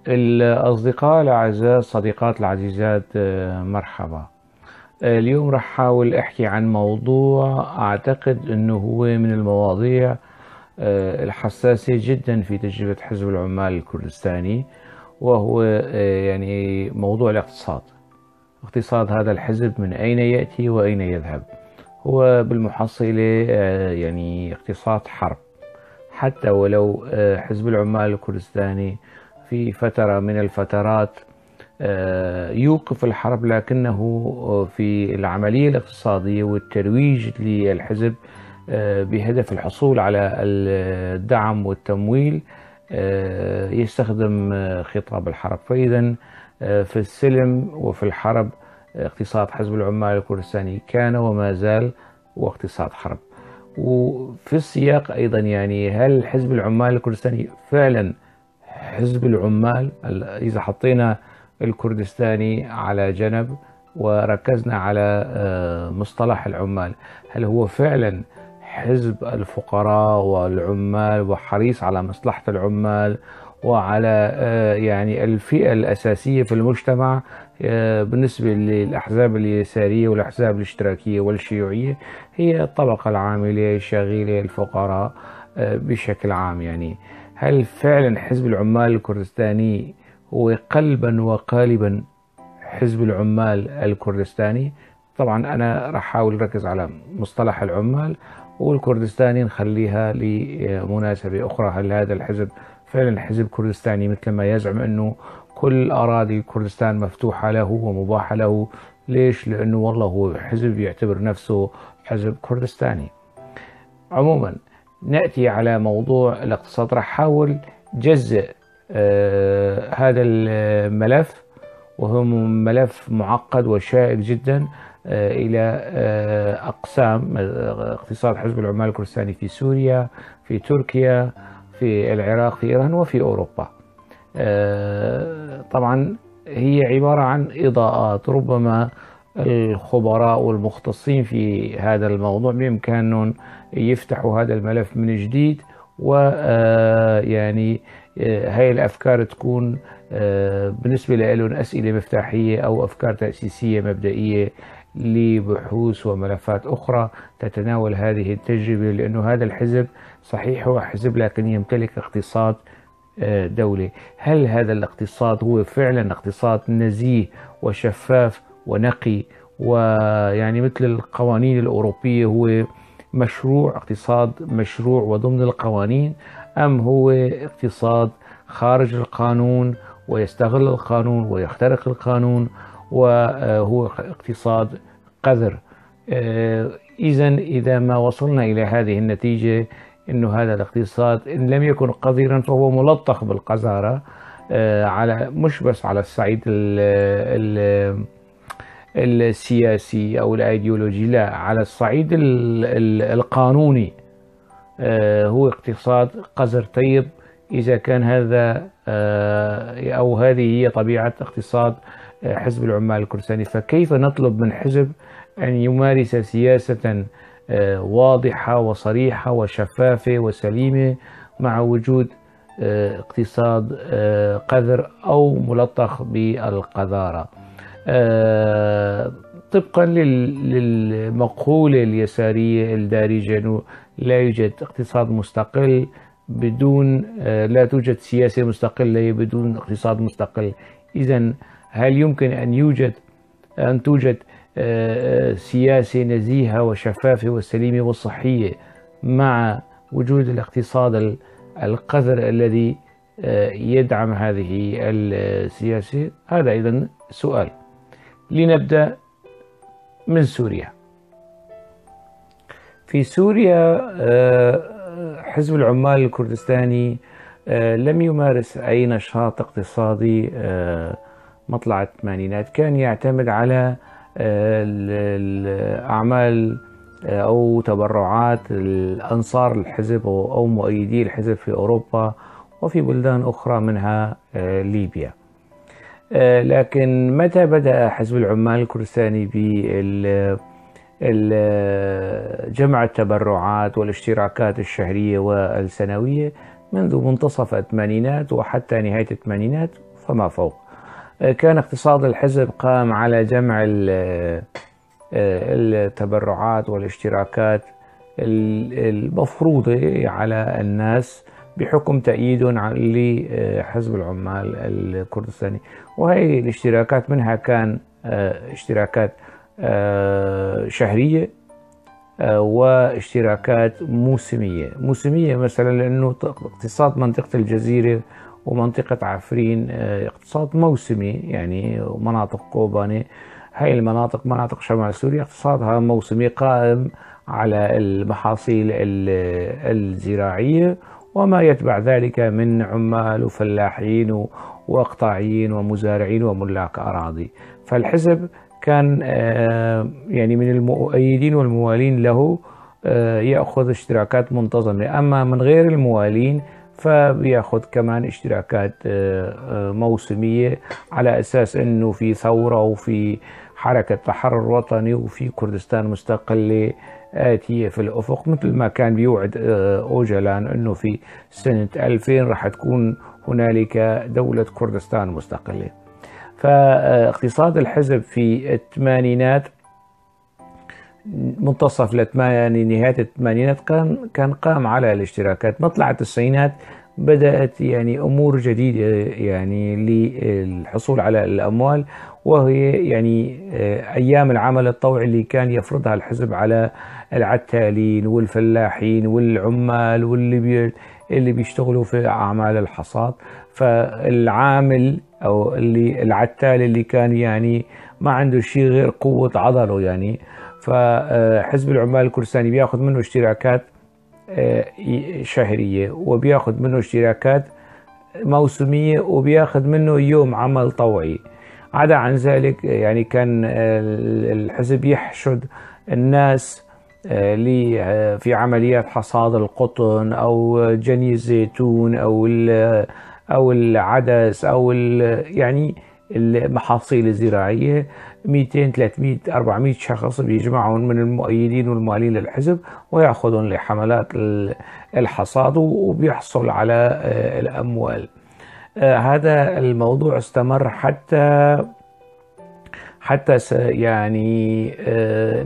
الأصدقاء الأعزاء، الصديقات العزيزات، مرحبا. اليوم رح أحاول أحكي عن موضوع أعتقد أنه هو من المواضيع الحساسة جدا في تجربة حزب العمال الكردستاني، وهو يعني موضوع الاقتصاد. اقتصاد هذا الحزب من أين يأتي وأين يذهب؟ هو بالمحصلة يعني اقتصاد حرب. حتى ولو حزب العمال الكردستاني في فترة من الفترات يوقف الحرب، لكنه في العملية الاقتصادية والترويج للحزب بهدف الحصول على الدعم والتمويل يستخدم خطاب الحرب. فإذا في السلم وفي الحرب اقتصاد حزب العمال الكردستاني كان وما زال هو اقتصاد حرب. وفي السياق أيضا يعني هل حزب العمال الكردستاني فعلا حزب العمال؟ إذا حطينا الكردستاني على جنب وركزنا على مصطلح العمال، هل هو فعلا حزب الفقراء والعمال وحريص على مصلحة العمال وعلى يعني الفئة الأساسية في المجتمع؟ بالنسبة للأحزاب اليسارية والأحزاب الاشتراكية والشيوعية هي الطبقة العاملة الشغيلة الفقراء بشكل عام. يعني هل فعلا حزب العمال الكردستاني هو قلبا وقالبا حزب العمال الكردستاني؟ طبعا أنا راح أحاول أركز على مصطلح العمال والكردستاني، نخليها لمناسبة أخرى. هل هذا الحزب فعلا حزب كردستاني مثل ما يزعم أنه كل أراضي كردستان مفتوحة له ومباحة له؟ ليش؟ لأنه والله هو حزب يعتبر نفسه حزب كردستاني. عموما نأتي على موضوع الاقتصاد. راح أحاول جزء هذا الملف، وهو ملف معقد وشائك جدا، إلى أقسام. اقتصاد حزب العمال الكردستاني في سوريا، في تركيا، في العراق، في إيران، وفي أوروبا. طبعا هي عبارة عن إضاءات، ربما الخبراء والمختصين في هذا الموضوع بإمكانهم يفتحوا هذا الملف من جديد، ويعني هاي الأفكار تكون بالنسبة لهم أسئلة مفتاحية أو أفكار تأسيسية مبدئية لبحوث وملفات أخرى تتناول هذه التجربة. لأنه هذا الحزب صحيح هو حزب، لكن يمتلك اقتصاد دولة. هل هذا الاقتصاد هو فعلا اقتصاد نزيه وشفاف ونقي، ويعني مثل القوانين الأوروبية هو مشروع اقتصاد مشروع وضمن القوانين، أم هو اقتصاد خارج القانون ويستغل القانون ويخترق القانون وهو اقتصاد قذر؟ إذا ما وصلنا إلى هذه النتيجة أنه هذا الاقتصاد إن لم يكن قذرا فهو ملطخ بالقذارة، على مش بس على الصعيد السياسي أو الأيديولوجي، لا، على الصعيد القانوني هو اقتصاد قذر. طيب إذا كان هذا أو هذه هي طبيعة اقتصاد حزب العمال الكردستاني، فكيف نطلب من حزب أن يمارس سياسة واضحة وصريحة وشفافة وسليمة مع وجود اقتصاد قذر أو ملطخ بالقذارة؟ طبقا للمقولة اليسارية الدارجة أنه لا يوجد اقتصاد مستقل بدون، لا توجد سياسة مستقلة بدون اقتصاد مستقل. إذن هل يمكن أن توجد سياسة نزيهة وشفافة وسليمة وصحية مع وجود الاقتصاد القذر الذي يدعم هذه السياسة؟ هذا أيضا سؤال. لنبدأ من سوريا. في سوريا حزب العمال الكردستاني لم يمارس أي نشاط اقتصادي مطلع الثمانينات. كان يعتمد على الأعمال أو تبرعات الأنصار الحزب أو مؤيدي الحزب في أوروبا وفي بلدان أخرى منها ليبيا. لكن متى بدأ حزب العمال الكردستاني بجمع التبرعات والاشتراكات الشهرية والسنوية؟ منذ منتصف الثمانينات وحتى نهاية الثمانينات. فما فوق. كان اقتصاد الحزب قام على جمع التبرعات والاشتراكات المفروضة على الناس بحكم تأييدهم لحزب العمال الكردستاني، وهي الاشتراكات منها كان اشتراكات شهرية واشتراكات موسمية. موسمية مثلا لأنه اقتصاد منطقة الجزيرة ومنطقة عفرين اقتصاد موسمي، يعني مناطق كوباني هاي المناطق مناطق شمال سوريا اقتصادها موسمي قائم على المحاصيل الزراعية وما يتبع ذلك من عمال وفلاحين وإقطاعيين ومزارعين وملاك أراضي. فالحزب كان يعني من المؤيدين والموالين له يأخذ اشتراكات منتظمة، أما من غير الموالين فبياخذ كمان اشتراكات موسمية على أساس أنه في ثورة وفي حركة تحرر وطني وفي كردستان مستقلة آتية في الأفق، مثل ما كان بيوعد أوجلان أنه في سنة 2000 راح تكون هنالك دولة كردستان مستقلة. فاقتصاد الحزب في الثمانينات، منتصف نهاية الثمانينات كان قام على الاشتراكات. مطلع التسعينات بدأت يعني أمور جديدة يعني للحصول على الأموال، وهي يعني أيام العمل الطوعي اللي كان يفرضها الحزب على العتالين والفلاحين والعمال واللي اللي بيشتغلوا في أعمال الحصاد. فالعامل أو اللي العتال اللي كان يعني ما عنده شيء غير قوة عضله يعني، فحزب العمال الكردستاني بياخذ منه اشتراكات شهرية وبياخذ منه اشتراكات موسمية وبياخذ منه يوم عمل طوعي. عدا عن ذلك يعني كان الحزب يحشد الناس في عمليات حصاد القطن أو جني الزيتون أو العدس أو يعني المحاصيل الزراعية. 200 300 400 شخص بيجمعهم من المؤيدين والموالين للحزب ويأخذهم لحملات الحصاد وبيحصل على الأموال. هذا الموضوع استمر حتى يعني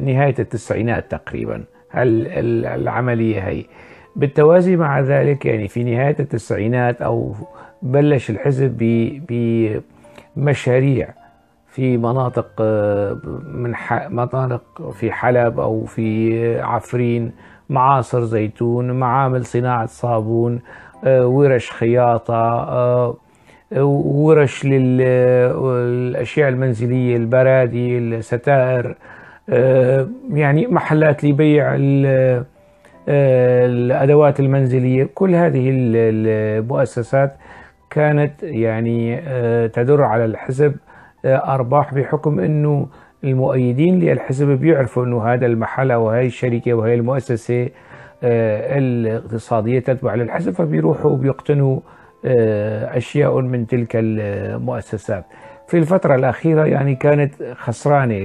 نهاية التسعينات تقريبا العملية هي. بالتوازي مع ذلك يعني في نهاية التسعينات أو بلش الحزب بمشاريع في مناطق من مناطق في حلب أو في عفرين، معاصر زيتون، معامل صناعة صابون، ورش خياطة، ورش للأشياء المنزلية، البرادي، الستائر، يعني محلات لبيع الأدوات المنزلية. كل هذه المؤسسات كانت يعني تدر على الحزب أرباح، بحكم أنه المؤيدين للحزب بيعرفوا أنه هذا المحل أو هاي الشركة وهي المؤسسة الاقتصادية تتبع للحزب، فبيروحوا وبيقتنوا أشياء من تلك المؤسسات. في الفترة الأخيرة يعني كانت خسرانة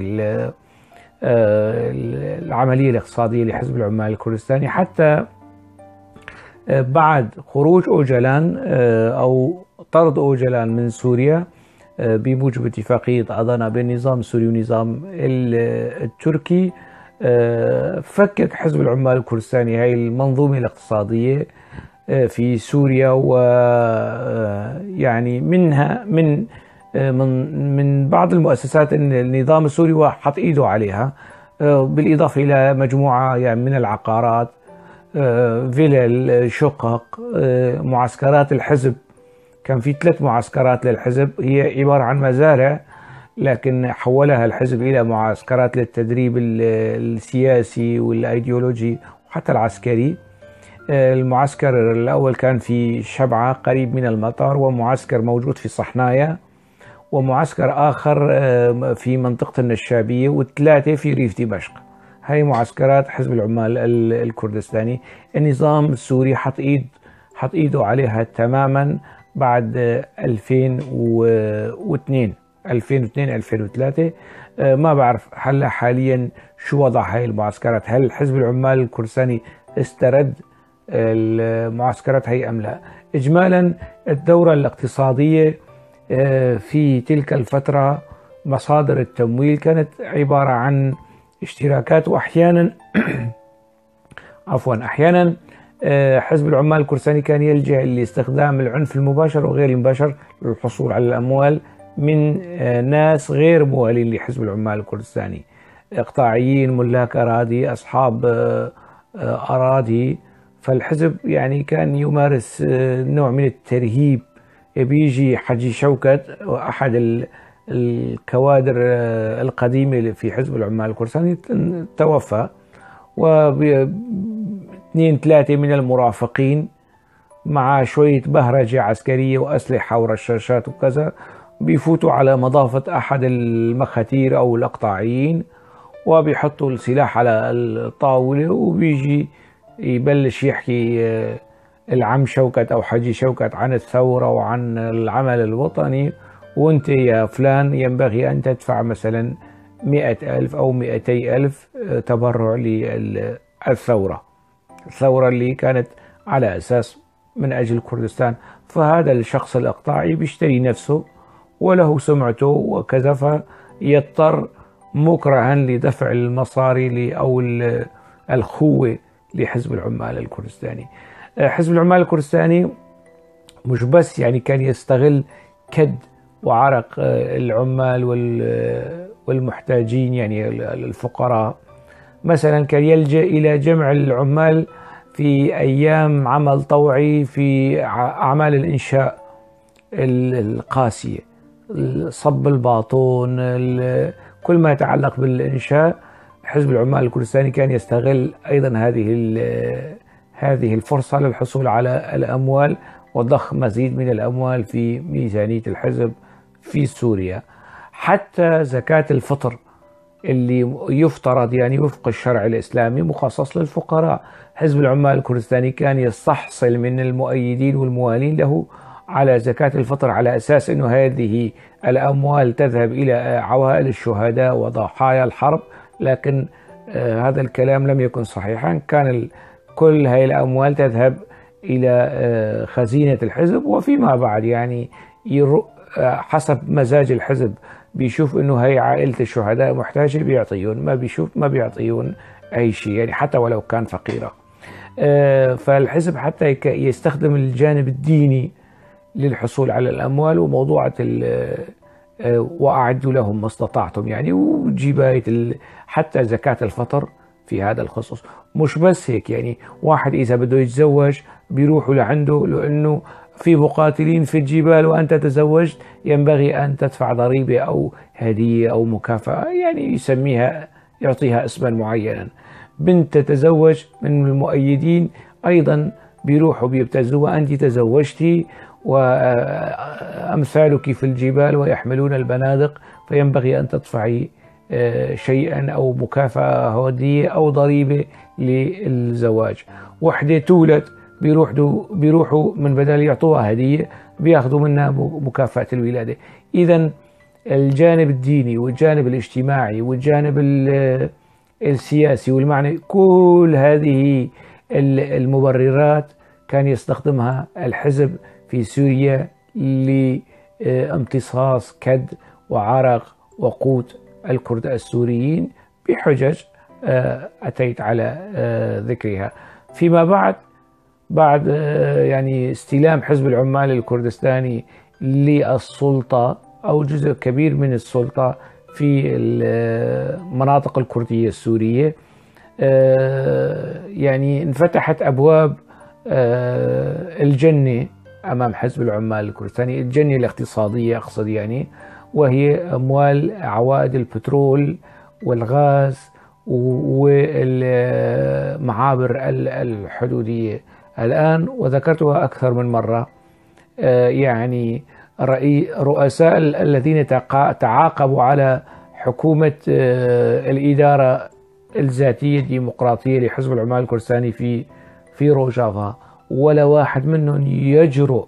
العملية الاقتصادية لحزب العمال الكردستاني، حتى بعد خروج أوجلان أو طرد أوجلان من سوريا بموجب اتفاقية أضنا بين النظام السوري والنظام التركي. فكك حزب العمال الكردستاني هاي المنظومة الاقتصادية في سوريا، ويعني منها من من من بعض المؤسسات النظام السوري وحط ايده عليها، بالاضافه الى مجموعه يعني من العقارات، فيلل، شقق، معسكرات الحزب. كان في 3 معسكرات للحزب، هي عباره عن مزارع لكن حولها الحزب الى معسكرات للتدريب السياسي والايديولوجي وحتى العسكري. المعسكر الأول كان في شبعة قريب من المطار، ومعسكر موجود في صحنايا، ومعسكر آخر في منطقة النشابية، و3 في ريف دمشق. هاي معسكرات حزب العمال الكردستاني. النظام السوري حط إيده عليها تماما بعد 2002 2003. ما بعرف هلا حاليا شو وضع هاي المعسكرات، هل حزب العمال الكردستاني استرد المعسكرات هي أم لا. إجمالا الدورة الاقتصادية في تلك الفترة مصادر التمويل كانت عبارة عن اشتراكات، وأحيانا عفوا أحيانا حزب العمال الكردستاني كان يلجأ لاستخدام العنف المباشر وغير المباشر للحصول على الأموال من ناس غير موالين لحزب العمال الكردستاني، إقطاعيين، ملاك أراضي، أصحاب أراضي. فالحزب يعني كان يمارس نوع من الترهيب. بيجي حجي شوكت أحد الكوادر القديمة في حزب العمال الكردستاني توفى، واثنين ثلاثة من المرافقين مع شوية بهرجة عسكرية وأسلحة ورشاشات وكذا بيفوتوا على مضافة أحد المخاتير أو الأقطاعيين وبيحطوا السلاح على الطاولة، وبيجي يبلش يحكي العم شوكت أو حجي شوكت عن الثورة وعن العمل الوطني، وانت يا فلان ينبغي أن تدفع مثلا 100,000 أو 200,000 تبرع للثورة، الثورة اللي كانت على أساس من أجل كردستان. فهذا الشخص الإقطاعي بيشتري نفسه وله سمعته وكذا، فيضطر مكرها لدفع المصاري أو الخوة لحزب العمال الكردستاني. حزب العمال الكردستاني مش بس يعني كان يستغل كد وعرق العمال والمحتاجين يعني الفقراء، مثلا كان يلجأ إلى جمع العمال في أيام عمل طوعي في أعمال الإنشاء القاسية، صب الباطون، كل ما يتعلق بالإنشاء. حزب العمال الكردستاني كان يستغل أيضا هذه الفرصة للحصول على الأموال وضخ مزيد من الأموال في ميزانية الحزب في سوريا. حتى زكاة الفطر اللي يفترض يعني وفق الشرع الإسلامي مخصص للفقراء، حزب العمال الكردستاني كان يستحصل من المؤيدين والموالين له على زكاة الفطر على أساس أنه هذه الأموال تذهب إلى عوائل الشهداء وضحايا الحرب، لكن هذا الكلام لم يكن صحيحا. كان كل هذه الأموال تذهب إلى خزينة الحزب، وفيما بعد يعني حسب مزاج الحزب بيشوف انه هي عائلة الشهداء محتاجة بيعطيون، ما بيشوف ما بيعطيون اي شيء يعني حتى ولو كان فقيرة. فالحزب حتى يستخدم الجانب الديني للحصول على الاموال، وموضوعة واعدوا لهم ما استطعتم يعني، وجباية حتى زكاة الفطر في هذا الخصوص. مش بس هيك يعني، واحد اذا بده يتزوج بيروحوا لعنده لانه في مقاتلين في الجبال وأنت تزوجت، ينبغي أن تدفع ضريبة أو هدية أو مكافأة، يعني يسميها يعطيها اسما معينا. بنت تتزوج من المؤيدين أيضا بيروحوا بيبتزوها، أنت تزوجتي وأمثالك في الجبال ويحملون البنادق، فينبغي أن تدفعي شيئا أو مكافأة هدية أو ضريبة للزواج. وحدة تولد بيروحوا من بدل يعطوها هدية بياخذوا منها مكافأة الولادة. إذا الجانب الديني والجانب الاجتماعي والجانب السياسي والمعنوي، كل هذه المبررات كان يستخدمها الحزب في سوريا لامتصاص كد وعرق وقوت الكرد السوريين بحجج أتيت على ذكرها. فيما بعد يعني استلام حزب العمال الكردستاني للسلطة أو جزء كبير من السلطة في المناطق الكردية السورية، يعني انفتحت أبواب الجنة أمام حزب العمال الكردستاني، الجنة الاقتصادية أقصد يعني، وهي أموال عوائد البترول والغاز والمعابر الحدودية الآن، وذكرتها أكثر من مرة. يعني رؤساء الذين تعاقبوا على حكومة الإدارة الذاتية الديمقراطية لحزب العمال الكردستاني في روجافا، ولا واحد منهم يجرؤ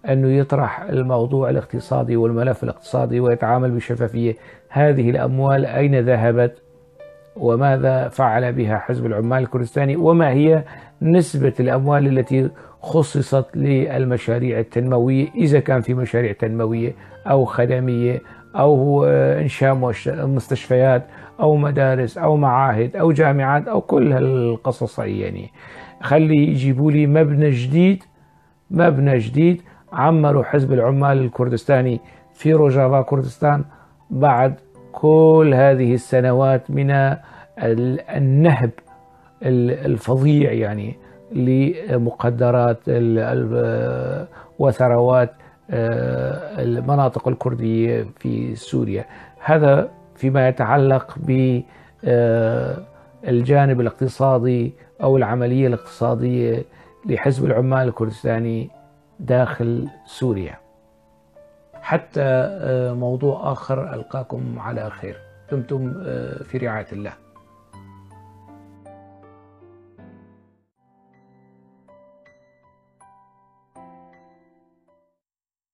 أنه يطرح الموضوع الاقتصادي والملف الاقتصادي ويتعامل بشفافية. هذه الأموال أين ذهبت؟ وماذا فعل بها حزب العمال الكردستاني، وما هي نسبة الأموال التي خصصت للمشاريع التنموية إذا كان في مشاريع تنموية أو خدمية أو إنشاء مستشفيات أو مدارس أو معاهد أو جامعات أو كل هالقصص. خلي يجيبوا لي مبنى جديد عمروا حزب العمال الكردستاني في روجافا كردستان بعد كل هذه السنوات من النهب الفظيع لمقدرات وثروات المناطق الكردية في سوريا. هذا فيما يتعلق بالجانب الاقتصادي أو العملية الاقتصادية لحزب العمال الكردستاني داخل سوريا. حتى موضوع آخر، ألقاكم على خير، دمتم في رعاية الله.